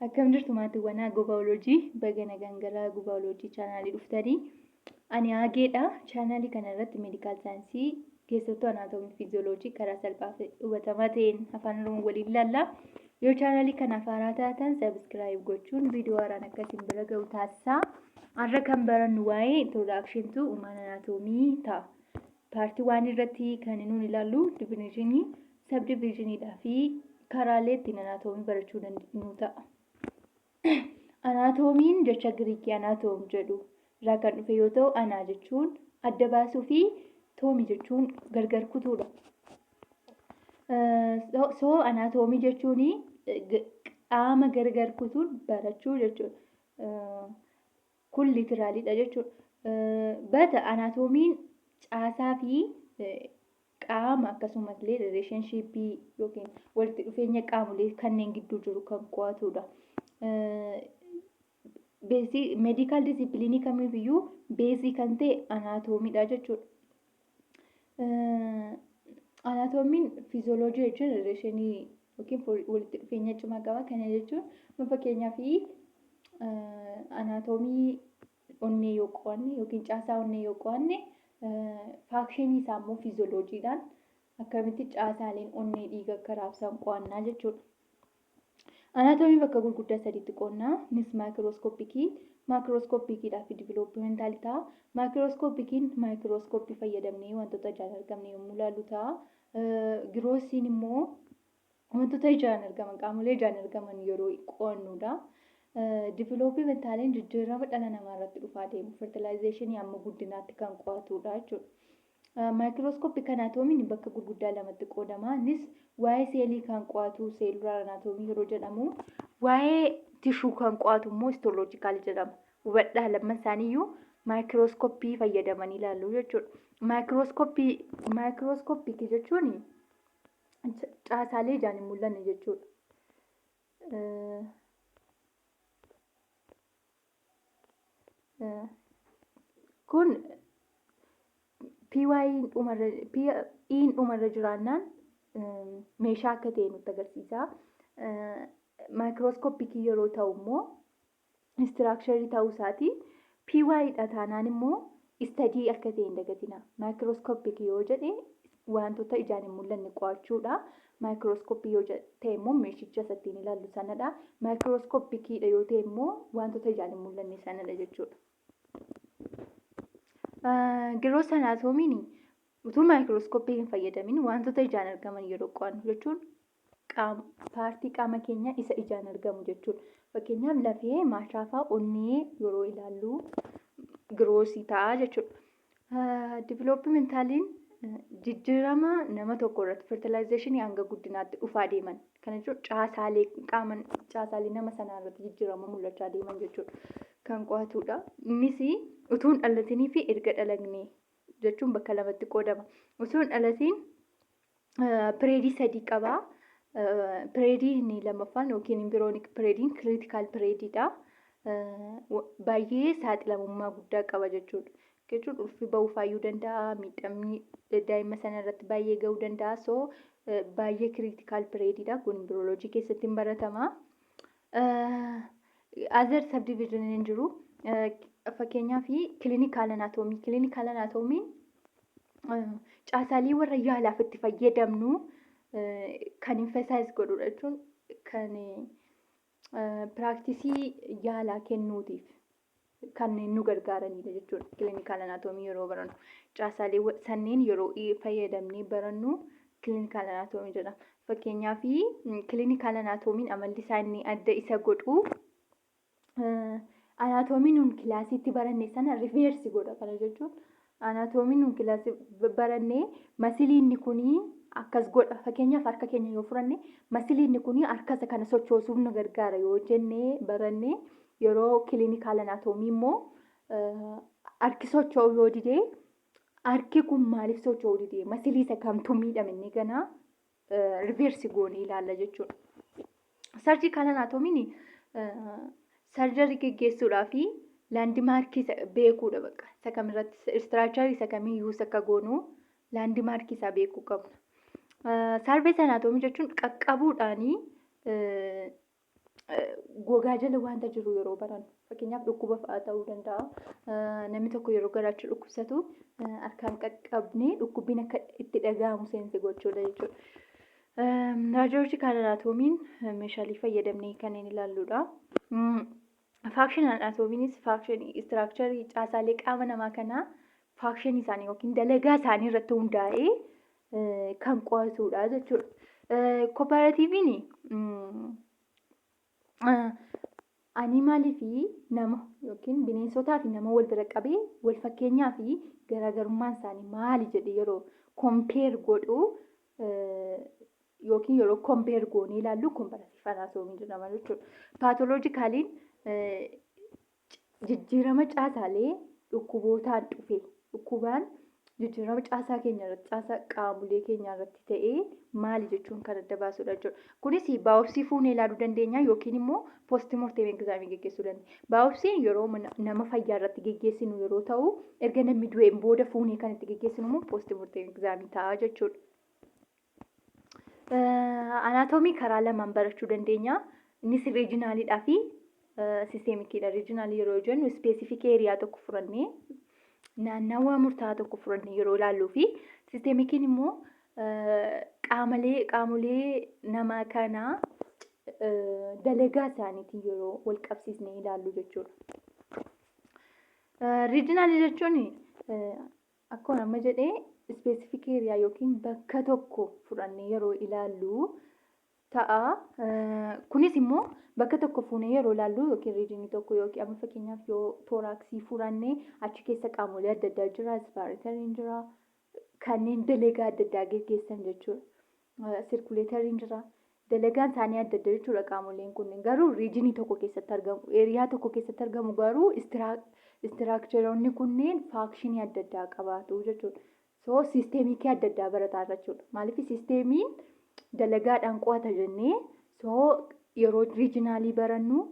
Akkam jirtu maatiiwwan Aagoo Baayoloojii? Baga nagaan gara Aagoo Baayoloojii chaanaalii dhuftanii. Ani Aageedha. Chaanaalii kana irratti meedikaal saayinsii, keessattuu anaatoomii fi fiiziyooloojii karaa salphaa fi hubatamaa ta'een Afaan Oromoo waliin ilaalla. Yoo chaanaalii kanaaf haaraa taatan, subscribe gochuun viidiyoo haaraan akka isin bira ga'u taasisaa. Har'a kan barannu waa'ee Introduction to Human Anatomy ta'a. Part 1 irratti kan nuun ilaallu definitionii, subdivisioniidhaa fi karaalee ittiin anaatoomii barachuu dandeenyu ta'a. Anaatoomiin jecha Giriikii anaatoom jedhu irraa kan dhufe yoo ta'u, anaa jechuun adda baasuu fi toomi jechuun gargar kutuudha. So anaatoomii jechuun qaama gargar kutuun barachuu jechuudha. Kun literaliidha jechuudha. But anaatoomiin caasaa fi qaama, akkasumas illee relationshipii yookiin walitti dhufeenya qaamolee kanneen gidduu jiru kan qo'atudha. Basic medical disciplinii kamiifiyyuu baseii kan ta'e anaatoomiidha jechuudha. Anaatoomiin fiizooloojii jechuun relationii yookiin walitti dhufeenya cimaa qaba. Kana jechuun, fakkeenyaaf, anaatoomii onnee yoo qo'anne yookiin caasaa onnee yoo qo'anne, functionii isaa immoo fiizooloojiidhaan akkamitti caasaaleen onnee dhiiga akka raabsan qo'annaa jechuudha. Anaatoomii bakka gurguddaa sadiitti qoonnaa. Innis microscopicii, macroscopiciidhaa fi developmentalii ta'a. Microscopiciin maayikirooskooppii fayyadamnee wantoota ijaan argamne yommuu ilaallu ta'a. Grossiin immoo wantoota ijaan argaman, qaamolee ijaan argaman yeroo qo'annudha. Developmentaliin jijjiirama dhala namaa irratti dhufaa deemu, fertilizationii amma guddinaatti kan qo'atudha jechuudha. Microscopic anaatoomiin bakka gurguddaa lamatti qoodama. Innis waa'ee seelii kan qo'atu cellular anatomy yeroo jedhamu, waa'ee tissue kan qo'atu immoo histological jedhama. Hubadhaa, lamman isaaniiyyuu maayikirooskooppii fayyadamanii ilaallu jechuudha. Maayikirooskooppii, microscopicii jechuun caasaalee ijaan hin mul'anne jechuudha. Kun PY dhumarra, P'n dhumarra jiraannaan meeshaa akka ta'e nutti agarsiisa. Macroscopicii yeroo ta'u immoo structureii ta'uu isaati. PY dha taanaan immoo studyii akka ta'e hin dagatina. Microscopicii yoo jedhe wantoota ijaan hin mul'anne qo'achuudha. Maayikirooskooppii yoo ta'e immoo meeshicha isa ittiin ilaallu sanadha. Macroscopiciidha yoo ta'e immoo wantoota ijaan hin mul'anne sanadha jechuudha. Gross anaatoomiin utuu maayikirooskooppii hin fayyadamin wantoota ijaan argaman yeroo qo'annu jechuun, partii qaama keenya isa ijaan argamu jechuudha. Fakkeenyaaf, lafee, maashaafaa, onnee yeroo ilaallu grossii ta'a jechuudha. Developmentaliin jijjiirama nama tokko irratti fertilizationii hanga guddinaatti dhufaa deeman. Kana jechuun caasaalee qaama, caasaalee nama sanaa irratti jijjiirama mul'achaa deeman jechuudha. Kan qo'atudha. Innis utuu hin dhalatinii fi erga dhalatnee jechuun bakka lamatti qoodama. Utuu hin dhalatiin periodii sadii qaba. Periodii inni lammaffaan yookiin embryonic periodiin critical periodiidha. Baay'ee saaxilamummaa guddaa qaba jechuudha. Jechuun ulfi ba'uu faayyuu danda'a, miidhamni daa'ima sana irratti baay'ee ga'uu danda'a. So baay'ee critical periodiidha. Kun embryology keessatti hin baratama. Other subdivision hin jiru. Fakkeenyaaf, clinical anatomy. Clinical anatomyn caasaalee warra yaalaaf itti fayyadamnu kan emphasize godhudha jechuun kan practiceii yaalaa kennuutiif kanneen nu gargaaranidha jechuudha. Clinical anatomy yeroo barannu, caasaalee sanneen yeroo fayyadamnee barannu clinical anatomy jedhama. Fakkeenyaaf, clinical anatomyn amalli isaa inni adda isa godhu anaatoomii nuun classiitti baranne sana reverse godha. Kana jechuun anaatoomii nuun classii baranne, muscleiinni kunii akkas godha. Fakkeenyaaf, harka keenya yoo fudhanne, muscleiinni kunii harka isa kana sochoosuuf nu gargaara yoo jennee baranne, yeroo clinical anatomy immoo harki socho'uu yoo didee, harki kun maaliif socho'uu didee, muscleii isa kamtu miidhame inni ganaa reverse goonee ilaalla jechuudha. Surgical anatomyn surgery geggeessuudhaa fi landmarkii beekuudha bakka. Isa kamirratti, structureii isa kamii use akka goonu landmarkii isaa beekuu qabna. Surface anatomy jechuun qaqqabuudhaanii Gogaa jala wanta jiru yeroo barannu, fakkeenyaaf dhukkuba fa'aa ta'uu danda'a. Namni tokko yeroo garaacha dhukkubsatu harkaan qaqqabnee dhukkubbiin akka itti dhaga'amu sense gochuudha jechuudha. Radiological anatomyn meeshaalee fayyadamnee kanneen ilaalludha. Functional anatomynis function, structure, caasaalee qaama namaa kanaa function isaanii yookiin dalagaa isaanii irratti hundaa'ee kan qo'atudha jechuudha. Comparativeiin animalii fi nama yookiin bineensotaa fi nama wal bira qabee wal fakkeenyaa fi garaagarummaan isaanii maali jedhee yeroo compare godhu yookiin yeroo compare goonee ilaallu comparative anatomy jedhama jechuudha. Pathologicaliin jijjiirama caasaalee dhukkubootaan dhufe, dhukkubaan jijjiirama caasaa keenya irratti, caasaa qaamolee keenya irratti ta'ee maali jechuun kan adda baasudha jechuudha. Kunis biopsy fuunee ilaaluu dandeenya yookiin immoo post mortem examii geggeessuu dandeenya. Biopsyn yeroo nama fayyaa irratti geggeessinu yeroo ta'u, erga namni du'een booda fuunee kan itti geggeessinu immoo post mortem examii ta'a jechuudha. Anatomy karaa lamaan barachuu dandeenya. Innis regionaliidhaa fi systemiciidha. Regionalii yeroo jennu specific area tokko furannee, naannawaa murtaa'aa tokko furannee yeroo ilaalluu fi systemiciin immoo qaamolee nama kanaa dalagaa isaaniitiin yeroo wal qabsiisnee ilaallu jechuudha. Regionalii jechuun akkuma amma jedhee specific area yookiin bakka tokko fudhannee yeroo ilaallu ta'a. Kunis immoo bakka tokko fuunee yeroo ilaallu yookiin regionii tokko yookiin amma fakkeenyaaf yoo thoraxii fudhannee, achi keessa qaamolee adda addaa jira, respiratoryn jira, kanneen dalagaa adda addaa geggeessan jechuudha. Circulatoryn jira. Dalagaan isaanii adda adda jechuudha. Qaamoleen kunneen garuu regionii tokko keessatti argamu. Area tokko keessatti argamu, garuu structureoonni kunneen functionii adda addaa qabaatu jechuudha. So systemicii adda addaa barataa jechuudha. Maaliif? Systemiin dalagaadhaan qo'ata jennee, so yeroo regionalii barannu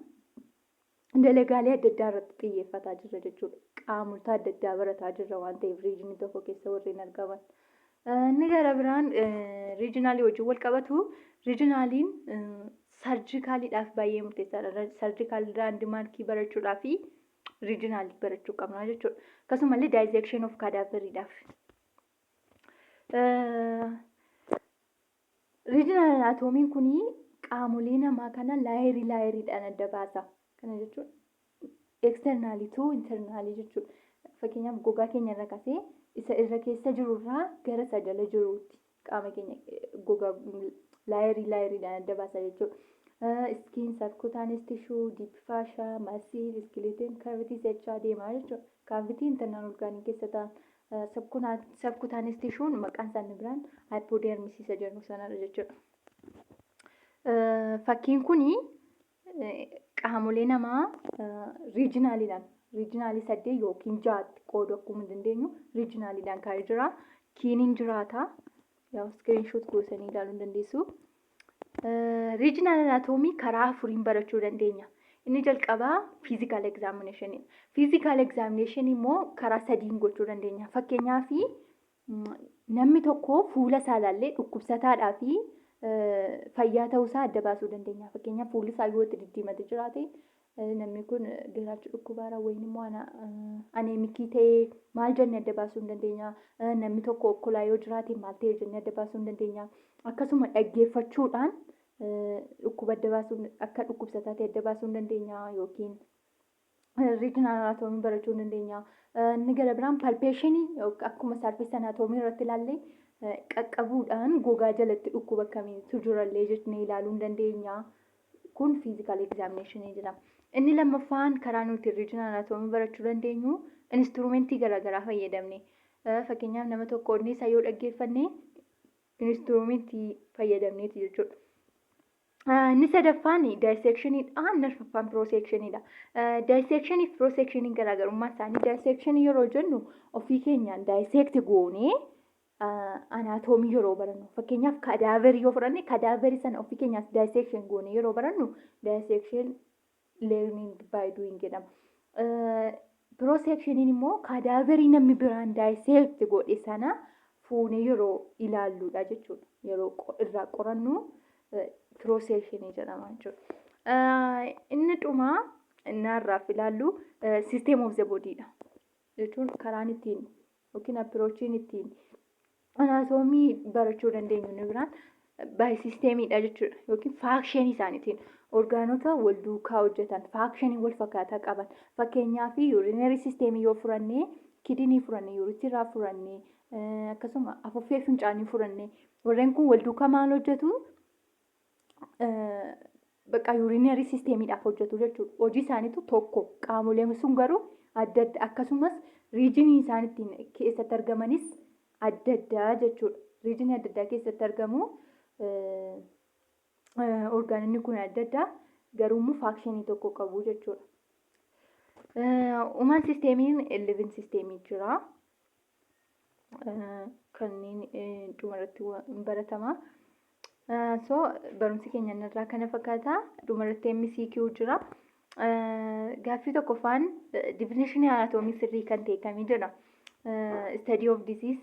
dalagaalee adda addaa irratti xiyyeeffataa jirra jechuudha. Qaamota adda addaa barataa jirra waan ta'eef regionii tokko keessa warreen argaman. Inni gara biraan regionalii wajjin wal qabatu, regionaliin surgicaliidhaaf baay'ee murteessaadha. Surgical landmarkii barachuudhaa fi regionalii barachuu qabna jechuudha. Akkasumallee dissection of cadaveriidhaaf. Regional anatomyn kunii qaamolee namaa kana layerii layeriidhaan adda baasa. Kana jechuun externalii to internalii jechuudha. Fakkeenyaaf, gogaa keenya irra kaasee isa irra keessa jirurraa gara isa jala jiruutti qaama keenya gogaa layerii layeriidhaan adda baasa jechuudha. Skin, subcutaneous tissue, deep fascia, muscle, skeleton, cavity jechaa deemaa jechuudha. Cavity internal organii keessa ta'an, subcutaneous tissueun maqaan isaanii biraan hypodermis isa jennu sanadha jechuudha. Fakkiin kuni qaamolee namaa regionaliidhaan, regionalii saddeet yookiin ja'atti qooduu akkuma dandeenyu regionaliidhaan kaa'ee jira. Skiniin jiraata. Yaa, screenshot goosanii ilaaluu ni dandeessu. Regional anatomy karaa afuriin barachuu dandeenya. Inni jalqabaa physical examinationii. Physical examinationii immoo karaa sadiin gochuu dandeenya. Fakkeenyaaf, namni tokko fuula isaa ilaallee dhukkubsataadhaa fi fayyaa ta'uusaa adda baasuu dandeenya. Fakkeenyaaf, fuulli isaa yoo itti diddiimate jiraate, namni kun garaacha dhukkubaara wayin immoo anemicii ta'ee maal jennee adda baasuu hin dandeenya. Namni tokko okkolaa yoo jiraate maal ta'e jennee adda baasuu hin dandeenya. Akkasuma dhaggeeffachuudhaan dhukkuba adda baasuu, akka dhukkubsataa ta'e adda baasuu hin dandeenya yookiin regional anatomy barachuu hin dandeenya. Inni gara biraan palpationii, akkuma surface anatomy irratti ilaalle, qaqqabuudhaan gogaa jalatti dhukkuba akkamiitu jirallee jennee ilaaluu hin dandeenya. Kun physical examinationii jedhama. Inni lammaffaan karaa nuti regional anatomy barachuu dandeenyu instrumentii garaagaraa fayyadamne. Fakkeenyaaf, nama tokko onnee isaa yoo dhaggeeffanne instrumentii fayyadamneeti jechuudha. Inni sadaffaan dissectioniidha. Inni arfaffaan prosectioniidha. Dissectionii fi prosectioniin garaagarummaa isaanii, dissectionii yeroo jennu ofii keenyaan dissect goonee anatomy yeroo barannu, fakkeenyaaf cadaverii yoo fudhanne, cadaverii sana ofii keenyaas dissection goonee yeroo barannu dissection learning by doing jedhama. Prosectioniin immoo cadaverii namni biraan dissect godhe sana fuunee yeroo ilaalludha jechuudha. Yeroo irraa qorannu prosectionii jedhama jechuudha. Inni dhumaa inni har'aaf ilaallu system of the body dha. Jechuun karaan ittiin yookiin approachiin ittiin anaatoomii barachuu dandeenyu inni biraan by systemiidha jechuudha. Yookiin functionii isaaniitiin orgaanota wal duukaa hojjetan, functionii wal fakkaataa qaban. Fakkeenyaaf, urinary systemii yoo furannee, kidney furannee, urethra furannee, akkasuma afuuffee fincaanii furannee, warreen kun wal duukaa maal hojjetu? Bakka urinary systemiidhaaf hojjetu jechuudha. Hojii isaaniitu tokko, qaamoleen sun garuu adda adda, akkasumas regionii isaan ittiin keessatti argamanis adda addaa jechuudha. Regionii adda addaa keessatti argamu. Orgaanonni kun adda addaa, garuu immoo functionii tokko qabu jechuudha. Human systemiin 11 systemii jira. Kanneen dhumarratti baratama. So barumsi keenya irraa kana fakkaata. Dhumarratti MCQ jira. Gaaffii tokkoffaan, definition anatomy sirrii kan ta'e kamii jedha? Study of disease,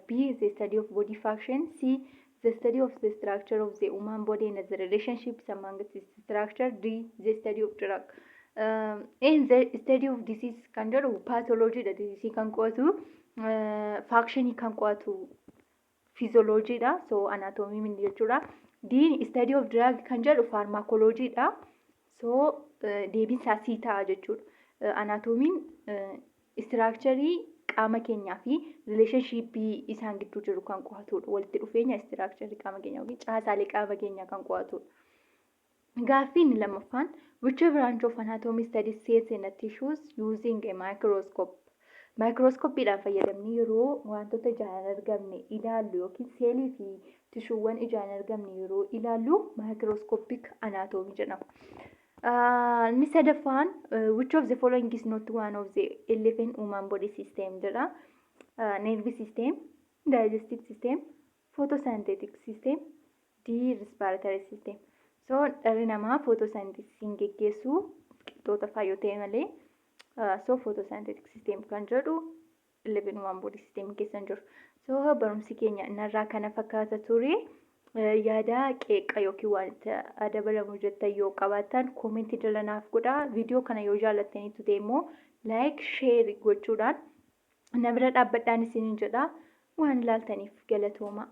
B, the study of body function, C, the study of the structure of the human body and the relationships among its structure, D, the study of drug. In the study of disease kan jedhu pathology dha. Disease kan qo'atu, functionii kan qo'atu physiology dha. So anatomy miti jechuudha. D, study of drug kan jedhu pharmacology dha. So deebiin isaa C ta'a jechuudha. Anatoomiin structurii qaama keenyaa fi relationshipii isaan gidduu jiru kan qo'atudha. Walitti dhufeenya structurii qaama keenyaa yookiin caasaalee qaama keenyaa kan qo'atudha. Gaaffii inni lammaffaan, which branch of anatomy studies cells and tissues using a microscope? Maayikirooskooppiidhaan fayyadamnee yeroo wantoota ijaan hin argamne ilaallu yookiin seelii fi tishuuwwan ijaan hin argamne yeroo ilaallu microscopic anatomy jedhama. Inni sadaffaan, which of the following is not one of the 11 human body system jedha. Nervous system, digestive system, photosynthetic system, D, respiratory system. So dhalli namaa photosynthesis geggeessu biqiltoota faa yoo ta'e malee, so photosynthetic system kan jedhu 11 human body system keessa hin jiru. So barumsi keenya innarraa kana fakkaata ture. Yaada qeeqa yookiin waan itti dabalamu jettan yoo qabaattan commentii jala naaf godhaa. Viidiyoo kana yoo jaallattaniitu ta'e immoo like, share gochuudhaan na bira dhaabbadhaan isiniin jedha. Waan ilaaltaniif galatooma.